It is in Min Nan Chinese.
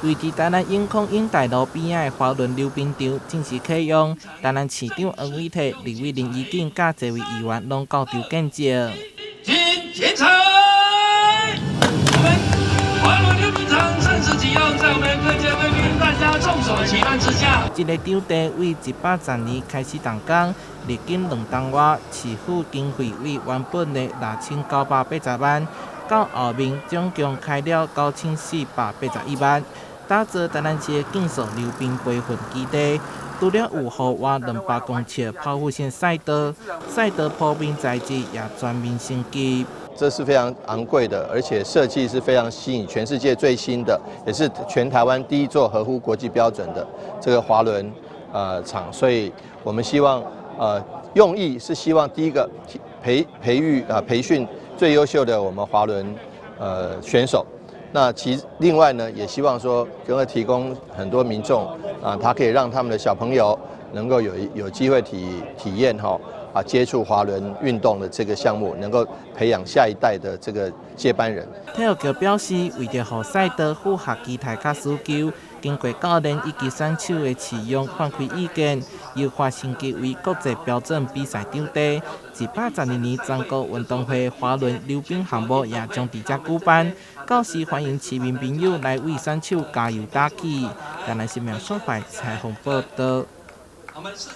位佇台南永康永大路邊仔的滑輪溜冰場正式啟用，台南市長黃偉哲、立委林宜景佮濟位議員攏到場見證。請剪彩！我們滑輪溜冰場正式啟用，在我們各界貴賓大家眾所期盼之下，這个場地對110年開始動工，歷經2冬外，市府經費對原本的6980萬，到後面總共開了9481萬，打造台南市的競速溜冰培訓基地。除了有戶外200公尺拋物線賽道，賽道鋪面材質也全面升級。這是非常昂貴的，而且設計是非常新穎，全世界最新的，也是全台灣第一座合乎國際標準的這個滑輪場。所以我們希望用意是希望第一個培育培訓最優秀的我們滑輪選手。那其另外呢，也希望說能夠提供很多民眾啊，他可以讓他們的小朋友能夠有機會體驗哈啊接觸滑輪運動的這個項目，能夠培養下一代的這個接班人。體育局表示，為著予賽道符合機台較需求，經過教練以及選手的試用反饋意見，優化升級為國際標準比賽場地。112年全國運動會滑輪溜冰項目也將佇遮舉辦，到時歡迎市民朋友來為選手加油打氣。台南新聞所採訪報道。